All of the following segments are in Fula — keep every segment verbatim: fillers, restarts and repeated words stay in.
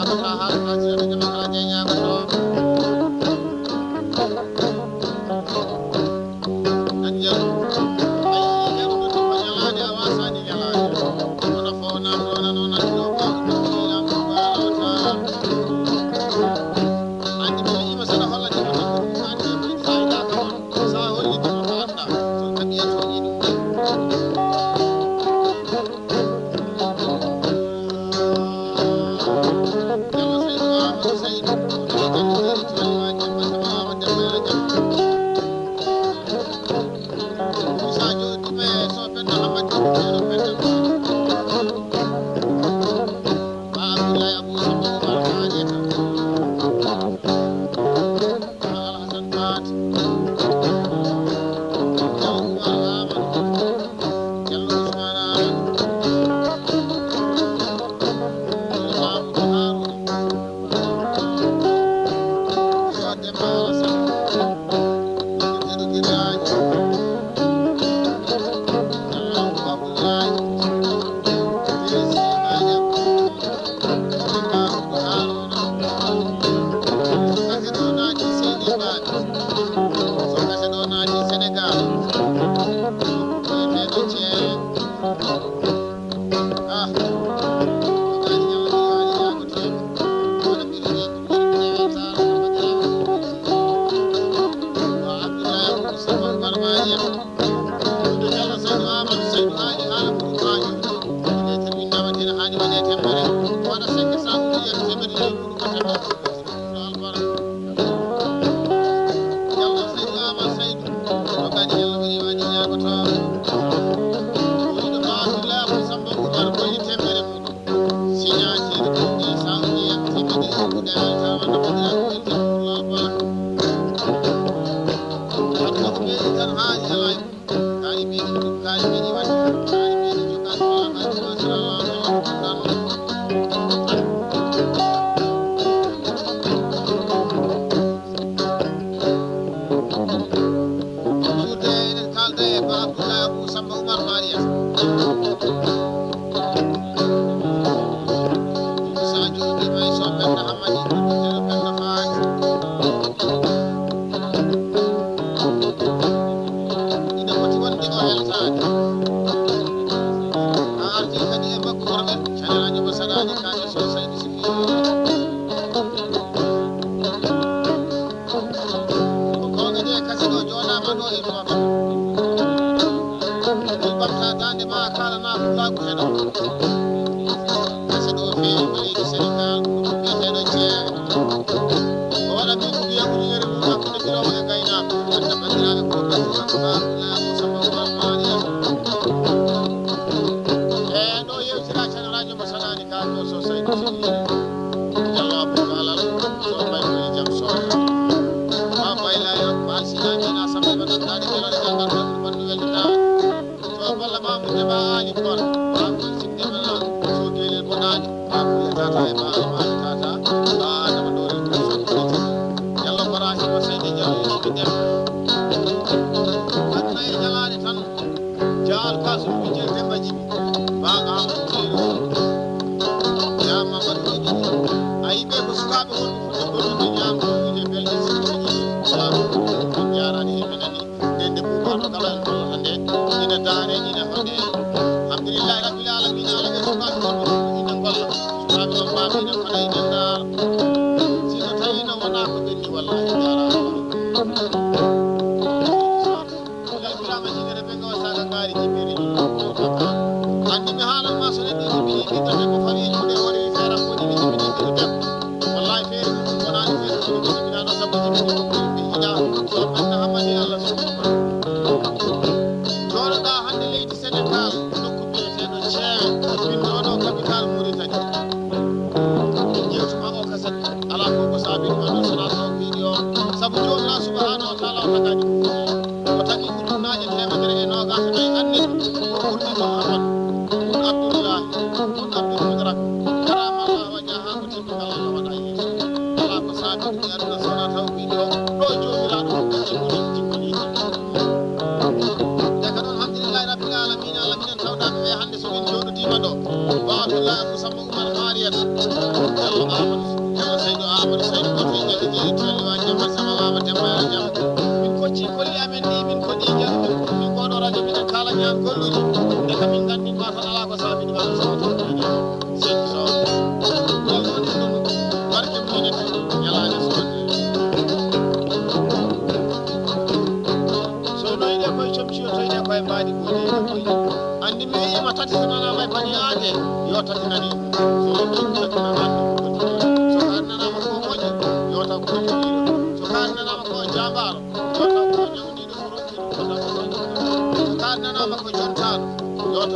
Haa haa haa jira ɓe jama haa jeñaago ɗo. Anjel. Ay, yeru ɗo ko ñalaande a wasaani ñalaande. Kono fo na ɗo na noon na ɗo ko ko lam ko alawta. Andi mi wi'ima saɗa holla ɗum tan. Andi mi sa yiɗa ka on. Sa holli ɗum ko annda. So tabiya so yiɗi. Jaal Kasum Wujel Demba Jibi, Baba Amadou Jeeri, Jaama Maɗɗoji. A yiɓe ko sukaaɓe wonɓe fuɗɗo gollirde ñaamduuji e belɗe sikkooji. Waaw, en njaaraani, en nanii. Nde, nde buubaano kala en gollata nde, ina daane, ina hoɗe. Alhamdulillahi Rabbil Alamina, Allah ɓe sukaaɓe wonɓe fuɗɗo ina golla. Sukaaɓe wonɓe ina koɗa, ina ndaara. Si ko tawi no wonaa ko ɓenni, wallahi, jaaraama. Ɓe ngawa saka ngaari jibbiri. Anndi mi haalan ma so neɗɗo jibbini ɓiɗɗo debbo fawi juuɗe hoore wi feera ko jibbini ɓiɗɗo debbo. Wallahi feere mum wonani feere ko jibbinano sabu jibbini ko ɓe yiɗa. So ɓenna hammadi Allah so. Jooɗoɗa hannde leydi Senegal, nokku biyeteeɗo Ceewe, binndooɗo capital Mauritanie. Yewtuma o kaset, alaa ko ko saabi ɗum, anndi sona taw video. Sabu Joomiraaɗo subhanahu wa taala o tagaani ko foti. O tagi ujunnaaje teemedere e noogaas e nayi anne, o ɓurni Muhammad, ɗum Abdullahi, ɗum Abdul Mudrak, karamallahu wajhahu, ko teddungal Allah waɗa yeeso. Alaa ko saabi ɗum e aduna sona taw video. Ɗo Joomiraaɗo o gaɗi ko ɗum jikko yiɗi. Ndeka noon, alhamdulillahi rabbil alamina, Allah minen tawdaaɓe ɓe hannde so min jooɗodiima ɗo. Wa Abdullahi Abdou Samba Oumar Mariata. Diallo Amadou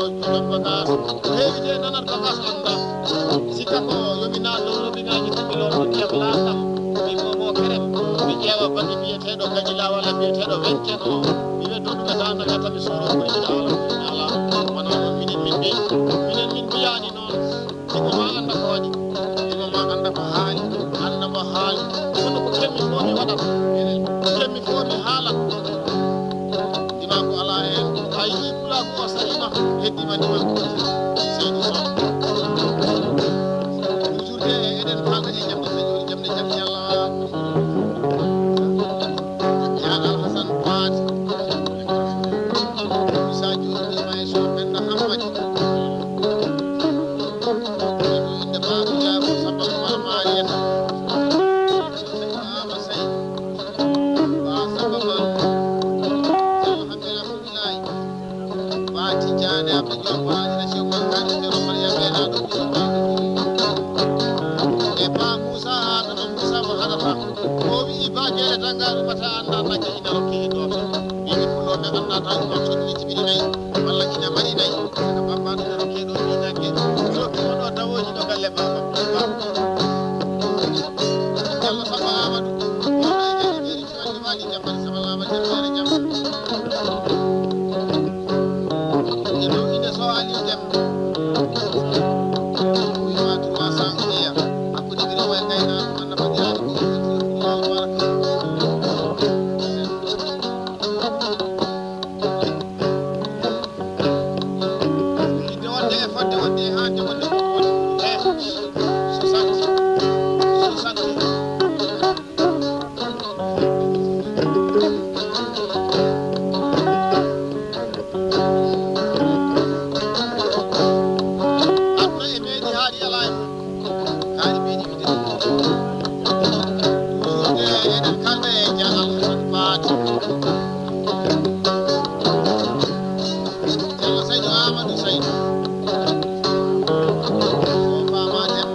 Joom bagaas, ko heewi de, nanat bagaas annda. Sikka ko yo mi naat ɗo robiŋaaji ɗiɗi ɗo, mi ƴeewa laaɗam, mi moomo kerem, mi ƴeewa bagi biyeteeɗo Kajila walla biyeteeɗo Wencen o. Mi wiya, "Ɗo ɗum e daanda gata mi suuɗo ko ina ala, ina ala." Wona noon minen min mbi-, minen min mbiyaani noon. Ɗiɗo ma annda ko waɗi, ɗiɗo ma annda ko haali, annda mo haali. Kono ko kemmi fof mi waɗat, kemmi fof mi haalat. Ndima ko alaa heen, a yii pulaagu o sariima, heddiima ndima. Seydi Sow. Toujours de eɗen kaalda e jamde sañoori, jamde jam yalla. Yaa Alhasan Paate. Musa jooɗiima e Sow Penda Hammadi. Inde Baaba Jaabu Samba Umar Mariyata. Baaba Sey. Ba Samba Ba. Alhamdulillahi. Ba Tijjaani Abdu Joob Ba Ina Sew Ba Kaani Sew Ba Mariya Ɓeena ɗo Ɓiɗo Ba. E Ba Muusa Aadama Muusa mo haɗata. O wi'i Ba Geele Dannga ɗum ata annda nagge ina rokki e ɗo. Wi'i pullo ɓe annda tan ko conni jibini nayi. Walla ina mari nayi. Saka bambaɗo ina rokki e ɗo ni nagge. Mi rokki mo ɗo dawooji ɗo galle baba. Yalla Samba Amadou. Wonno e jaggi jeeri cuwalli waali jam. Bari Samba Lama jam, jam. E ɗo inde so Aliou Dem. Wiima trois cents ouvrier. Hakkunde Birima e Gaynaaɓe, walla banndiraaɓe ko Allahu Akbar. Inde wonde e fodde wonde e hande wonde ko woni. Eh, soixante. Soixante. Aduna e meeɗi haaɗi alaa e mum. Haaɗi meeɗi wide. Toujours de eɗen kalda e Jahal Faati. Jallo Saydu Amadou Saydu. Ko Faama Dem.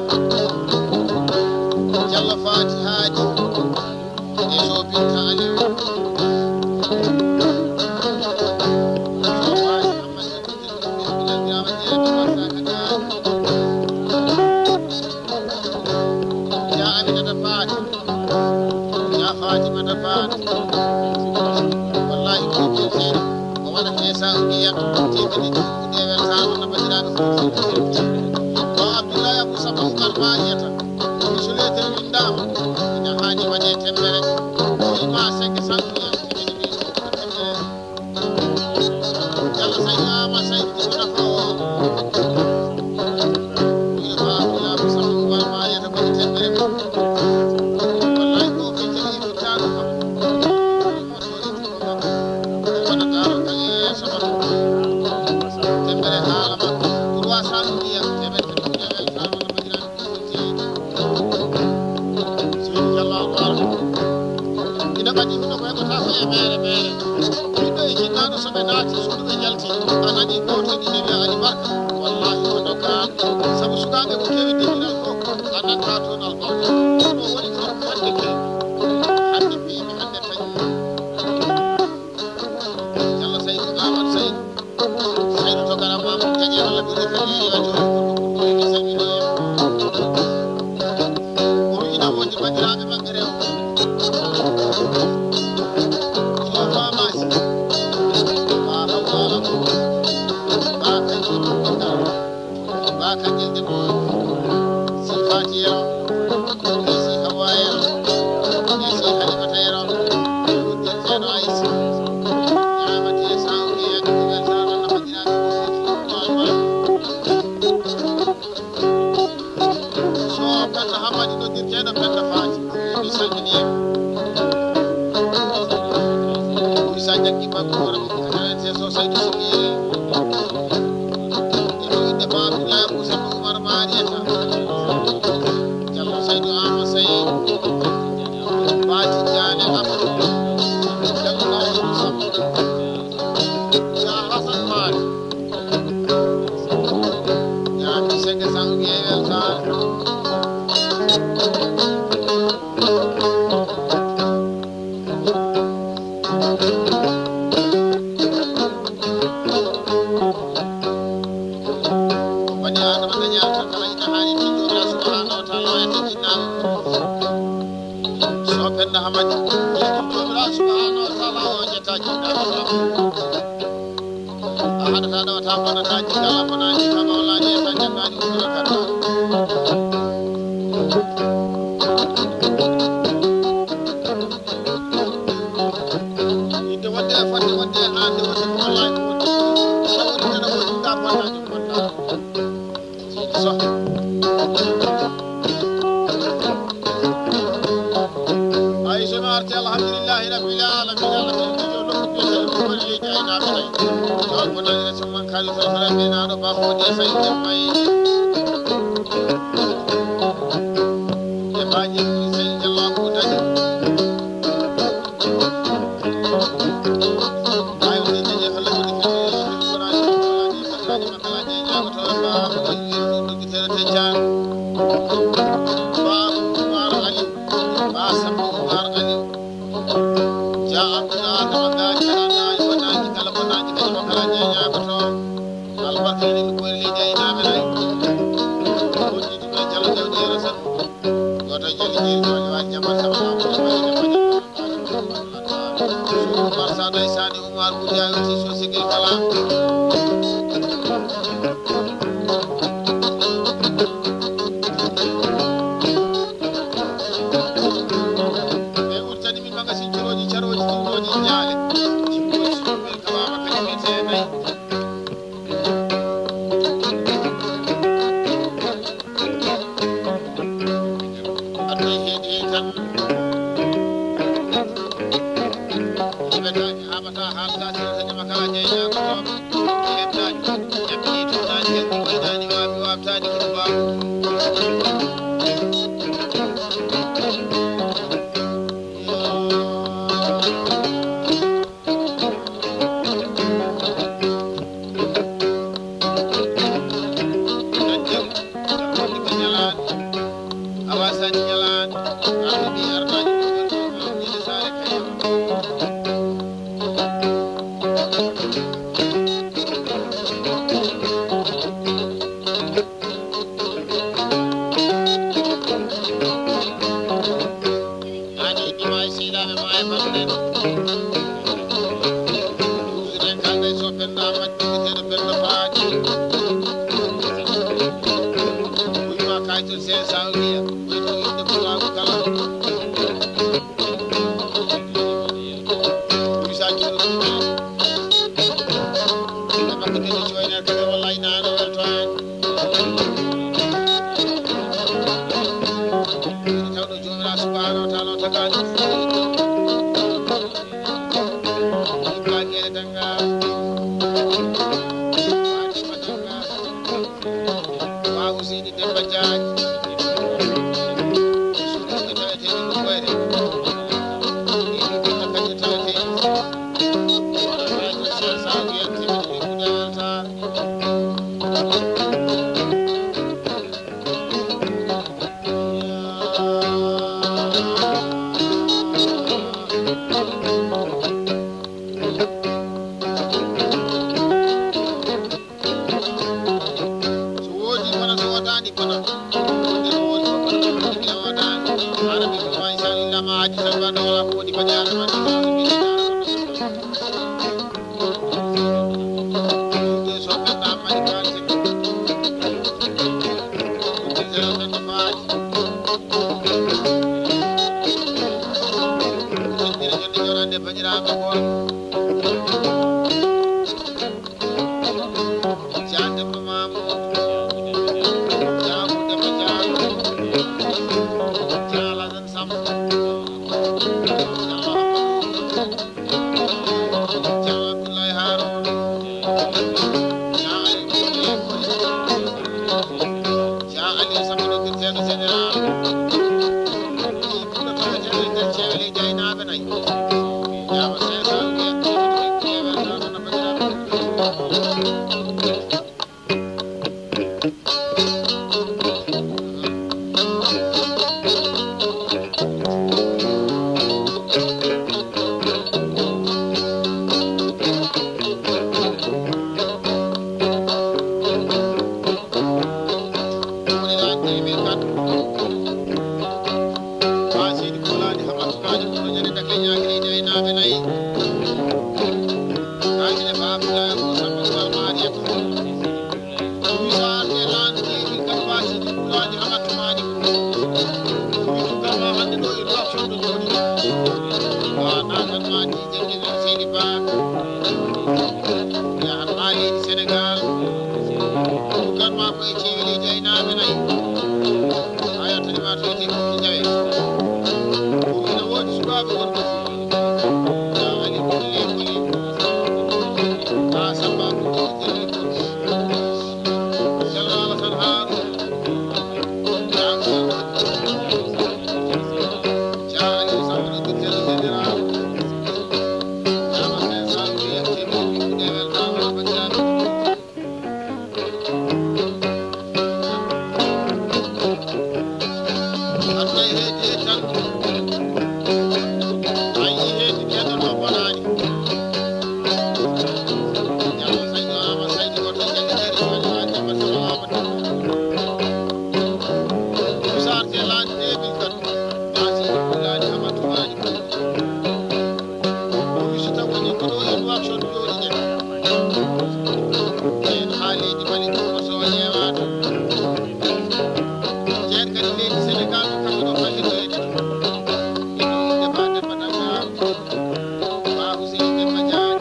Jallo Faati Haaji. E Sow Binta Aliou. Sow Faati Amadou. Ya Aminata Faati, ya Fatimata Faati. Wallahi ko ɓe seeɗa. Ko waɗa Esa Ogiya, teɓɓe ɗiɗi, ɗe weltaama no banndiraaɓe fof. Ko Abdullahi Abou Samba Oumar Mariata, ko suleetel winndaama. Ina haani waɗee temmbere. Ko ima cinq cents millions, ina jogii temmbere. Yalla Saydu Ama Saydu ko nafoowo. Wiɗo baabu laabu sabu Oumar Mariata ko temmbere. Wallahi ko ɓe jogii wittaano kam. Wonata kala yeeso makko. Temmbere haala makko. Trois cents millions, temedde tati millions, weltaama no banndiraaɓe fof jeeyi. Seydi Jallo Alfaal. Ina ɓadii huɗo ko heɓotaa ko e meere meere. Ɓiɗɗo e jinnaaɗo so ɓe naati suudu ɓe njalti. A nanii gooto ina wiya Ali Barka. Wallaahi ko nokka. Sabu sukaaɓe ko kewi dingiral ko. A nanta toon albarka. Ɗum o woni toon hannde ke. Hannde mbiimi hannde taƴi. Yalla Saydu Amadou Saydu. Saydu to garam ma ko jaje walla ko refi ni yo to ko ko salmini. Ko ina woni bandiraɓe maɓɓe rew. Ko famasi. Ba hawala. Ba kañum. Ba Kañel Debbo, si Faati Yero, e si Hawa Yero, e si Halimata Yero, uddirteeɗo Aysa, ñaamate e sawde e addude weltaare Allah majjiraaɓe fof. So Penda Hammadi noddirteeɗo Penda Faati, mi salminii mo. Isa jaggi banko wara ko kañum en so Saydu Sigiye. Ino innde Baabiraaɓe Moussa Oumar Mariata. Jallo Saydu Ama Sey. Baati Jaane Abdu. Jallo Laaji Moussa. Ya Hasan Maari. Ya mi sege sangu gewel ka. So Penda Hamadi, jooɗiɗo Joomiraaɗo subhanahu wa taala o ƴetta jiɗɗa. A haɗata ɗo ta bonata jiɗɗa bonani kama wala ƴetta janngaani umra kata. Yidde wonde e fodde wonde e hande wonde ko wallahi ko wonde. Sawri nana wonde ɗa bonani bonɗa. So. Ay, so mi arti, alhamdulillahi rabbil alamin, alamin, ko jom nokku biyeteeɗo ko woni leydi aynaaɓe nay. Jom ko nani resi man kadi so sara mbinaɗo ba ko de say jemmay. E baaji say jalla ko dadi. Albarka enen ko woni leydi e naɓe nayi. Wonde ɗum e jalo jawdi e rasan. Goto jali jeri jawdi waji jambar sama. Umar Sado e Sani Umar Buja yoti so sigil kala. Ɓe urtani min magasin curoji caroji turoji jaale. Jimboji suɓe kawama kañum e teenayi. Addoy heedi hen tan. Heɓetaake, haɓata, haalta, sewta, jama kala, jeyna, ko toon. Heɓtaani, jaɓɓini, tuunaani, hen, waynaani, waawi, waabtaani, ko ɗum waawi. Ani ɗima e sehilaɓe ma e famɗen. Usren kalɗa e so Penda Amad ɓiɗɗiteɗo Penda Faaji. Uyma kaytol sesa wiya. Wayno inde pulaagu kala. Ɓuri sa juuɗo ɗum. Ɓe makko tigi cuwayne kadi wallahi nano welto en. Tawɗo Joomiraaɗo subhanahu wa taala o tagaani. Ibrahima Danga. Fatima Danga. Wa Useyni Demba Jaañ. Suuɗi taweteeɗi ɗum koyre. Ɗiɗi ɗum kañum taweteeɗi. Wala faji sesa wiyanti min mi guda altar. So woodi bana, so woodaani bana. Wonde ko woodi ko bana, wonde ko woodaani. Hara mi ko ma, inchallah, ma haji tan bana wala ko woni bana, hara ma. Ɗum de so ɓe ɗa mari kaalisi. Ɗum de so ɓe ɗa mari. Ɗum de jonde jonande bandiraaɓe ko. Jaa Demba Mamoudou. Jaa Demba Diallo. Jaa Alassane Samb. Jaa Amadou. Jaa Abdoulaye Harouna. Jaa Aliou Koulé. Jaa Aliou Samba Ndour, biyeteeɗo général. Ɗi pullo taweteeɗo e nder ceewle e jaaynaaɓe nayi. Jaa cinq cent. Ɓe nayi. Kañum e Baaba Ibrahima ko Samba Tuwal Maariya. Ɗum so arde laana jeeɗi, gabbaasiji pulaaji haɓatumaaji. Ɗum gama hannde ɗo e Nouakchott ɗo jooɗi. Wa naatan ma Didier Seydi Ba. Yahan haa leydi Senegaal. Ɗum gama ko e ceeweleeji aynaaɓe nayi. Aya tani ma to ete ɓurti jawe. Ɗum ina woodi sukaaɓe worɓe. Aduna e heedi heedi tan. A yii heedi keɗoɗo bonaani. Ñalawma sañɗo ama sañɗo goɗɗo jaggi jari woni haa jemma sama ama tan. Ɗum sarte laani deux mille quatre. Maa si ɗum laani ama tumaaji. Ɗum so taw woni ko ɗo e Nouakchott jooɗiɗen. En haa leydi Mali ɗum ko so o ƴeewaaka. Teen kadi leydi Senegaal ko kamɓe ɗo fallitoyde. Ina innde Ba Demba Dagga, Ba Huseyni Demba Jaañ,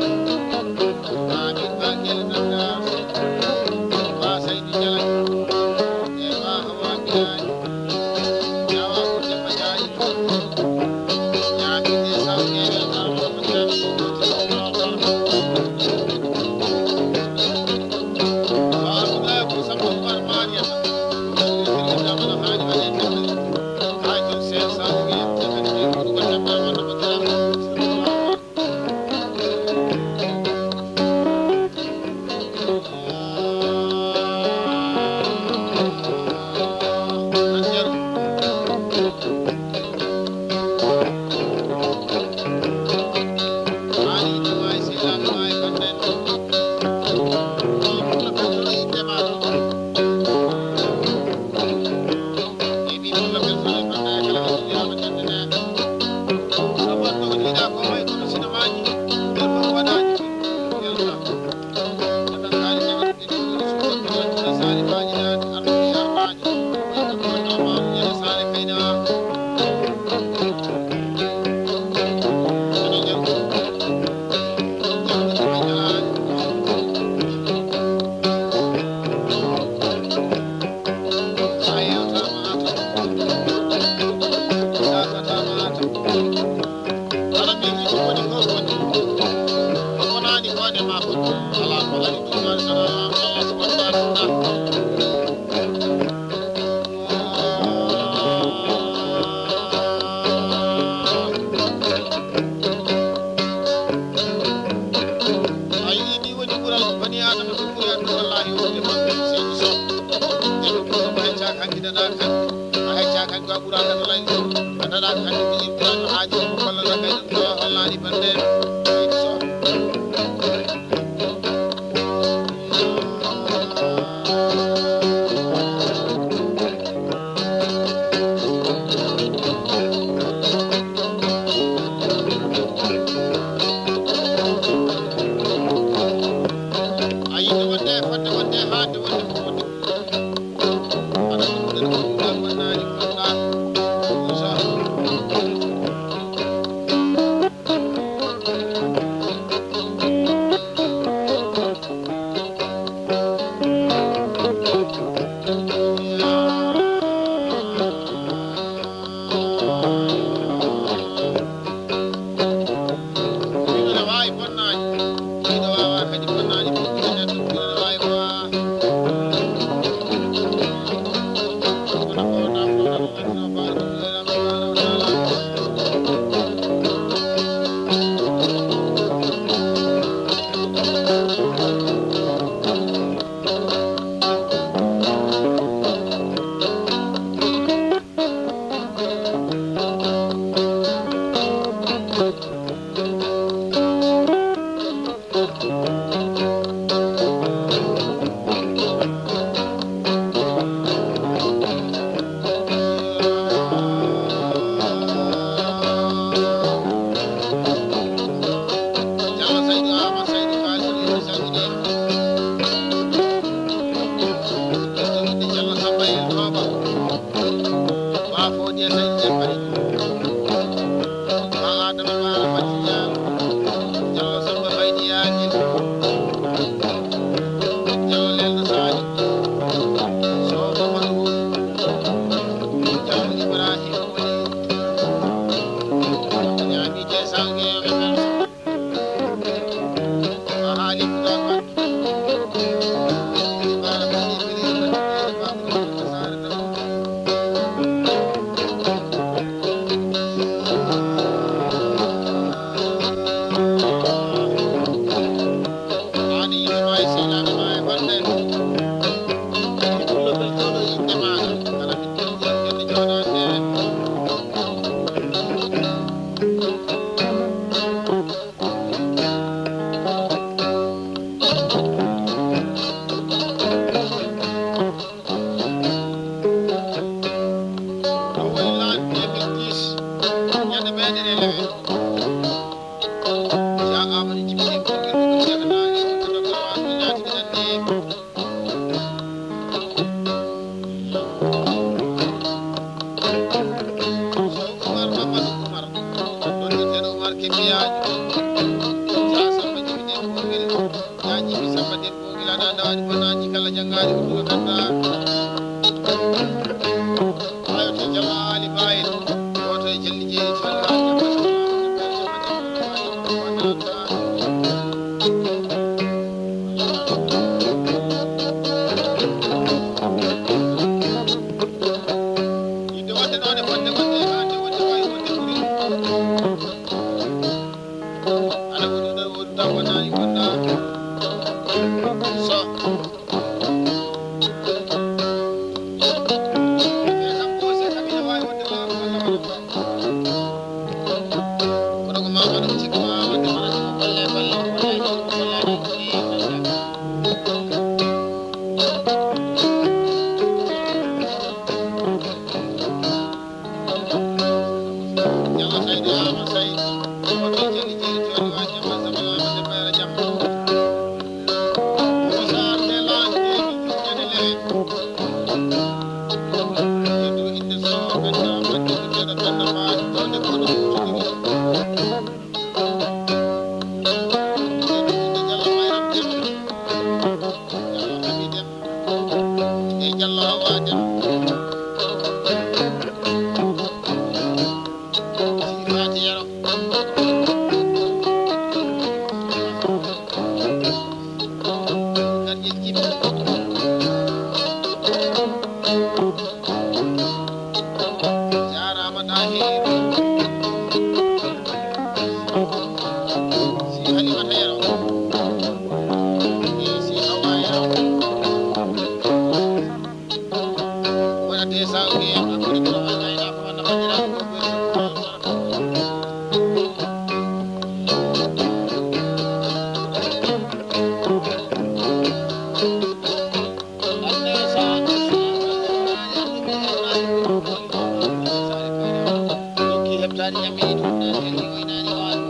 Ba Amin Ba Gele Dagga, Ba Saydu Jalañ, e Ba Hawa Gilaañ. Aɗa miiji ko woni ko woni. Ko wonaani ko ne ma ko. Alaa ko ari ɗum noon, alaa ko wonaa ɗum. A yii, ni woni ɓural bani Aadama ko ɓuri aduna wallaahi wonde ma seydi Sow. Ƴeew ko ko hecca kan gidana kan. A hecca kan ga ɓura kan lay. A dada kan ni ɓuran haaji ko kolla la kay ɗum ko hollani bande. Seydi Sow. A yiɗi wonde, fodde wonde, haande wonde, ko wonde. Aɗa ɗum ɗum ɗum ɗum ɗum ɗum ɗum ɗum ɗum ɗum. Maa Adama Baara Mati Ñaŋ, Jallo Samba Baydi Yaasin, Jallo Lelɗo Saali, Sow Mamadou, Jallo Ibrahima Wali, Ñaami Jey Sawgeeɓe. Ɗum woni l'an deux mille dix, ñande meeɗen e lewe. Cheikh Amadou Djibril Bokir Bokir Cheikh Nani, Bokir Bokir Wahab, Nani, Nani. Sow Oumar Mamadou Oumar, ɗon wiyetee Oumar Kébéyaajo, Dia Samba Djibi Debbo Weli, Dia Djibi Samba Debbo Weli, aɗa annda waɗi bonaaji kala janngaani ko ɗum gannda. Ayo to Jalla Ali Bayel, gooto e Jalli Jeeri Falla. Yidde wonde ɗon e fodde wonde e hande wonde wawi wonde ɓuri. Aɗa woni ɗo woni taw wonani wonda. So. E kam ko se kam ina wawi wonde laamu walla wala ko. Kono ko mama ɗum sikki ma wonde wala ko golle golle ko golle golle. Yalla Saydu Ama Say, oto jeli jeli joni wa jama sama lama de bayra jam. Musa de lan de mi jukene le. Yedu inde so benda benda benda benda ba donde kono. Yedu inde Jalla Mayram Dem. Jalla Ami Dem. E Jalla Hawa Dem. Si Faati Yero. Garjel Jibi. Jaaraama Ɗahiru. Si Halimata Yero. E si Hawa Yero. Wona deux cent wiye, hakkunde ko wona ayna ko wona bandiraɓe ko ɓe. Heɓtaani ñammiiɗo, naani waalo.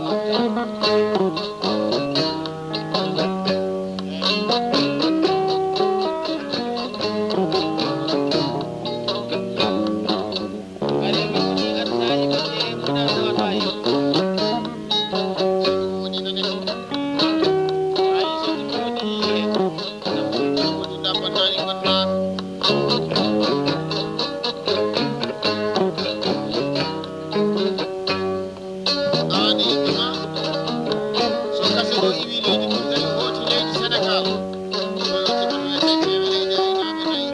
Aan e yimɓe ma, so kase o iwi leydi Mauritanie, hooti leydi Senegal, ɗo yimɓe ma wiyete keewe leydi aynaaɓe nayi,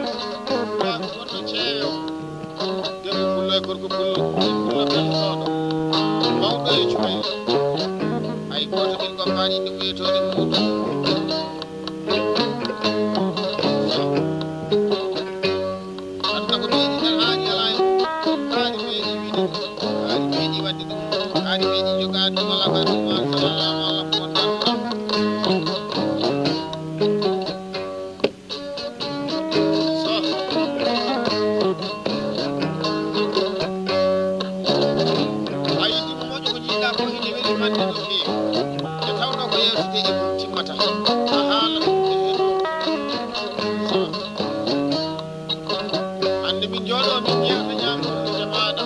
maa ko wonno ceewe o, debbo pullo e gorko pullo, pullo peltooɗo, mawɗo e cukalel. Hay gooto min ngoppaani inde ɓeytooɗe muuɗum. Aduna ko meeɗi tan haali alaa e mum. Kaari meeɗi wiide ɗum. Kaari meeɗi waɗde ɗum. Kaari meeɗi jogaade ɗum. Alaa ko ɗum waasa. Alaa ko Allah ko wonta. So. A yiɗi ko moƴƴo ko jiiɗa ko ine weli mande no feewi. Nde tawno ko yeewtete e mum timmata. A haala ɗum e heen ɗo. So. Hannde min njooɗo min njeewta ñaamduuji jamaɗa.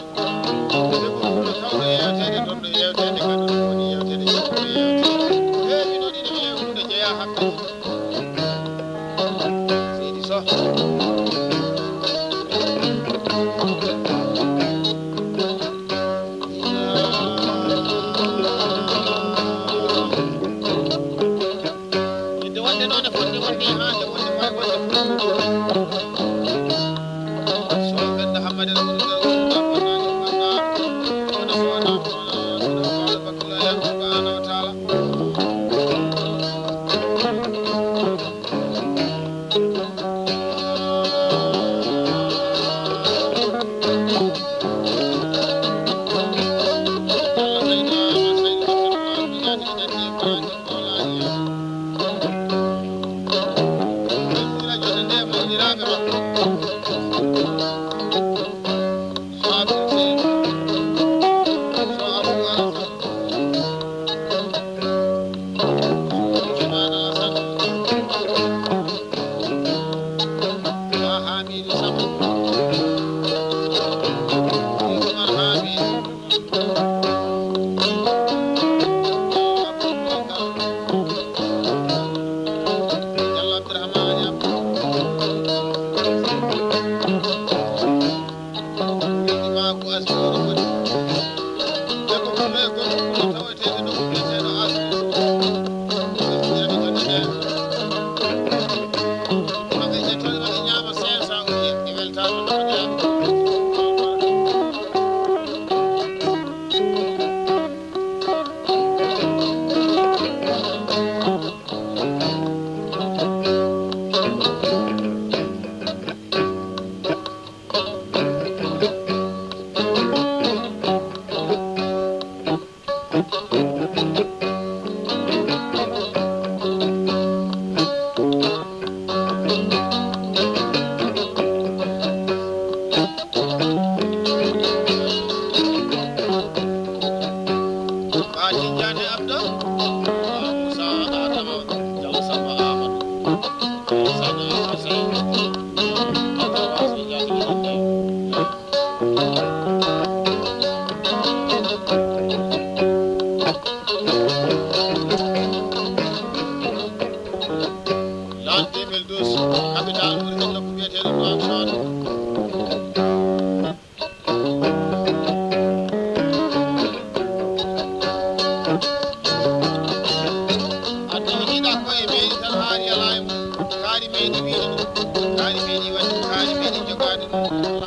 Aduna o jiiɗa ko e meeɗi tan haari alaa e mum. Kaari meeɗi wiide ɗum. Kaari meeɗi waɗde ɗum. Kaari meeɗi jogaade ɗum.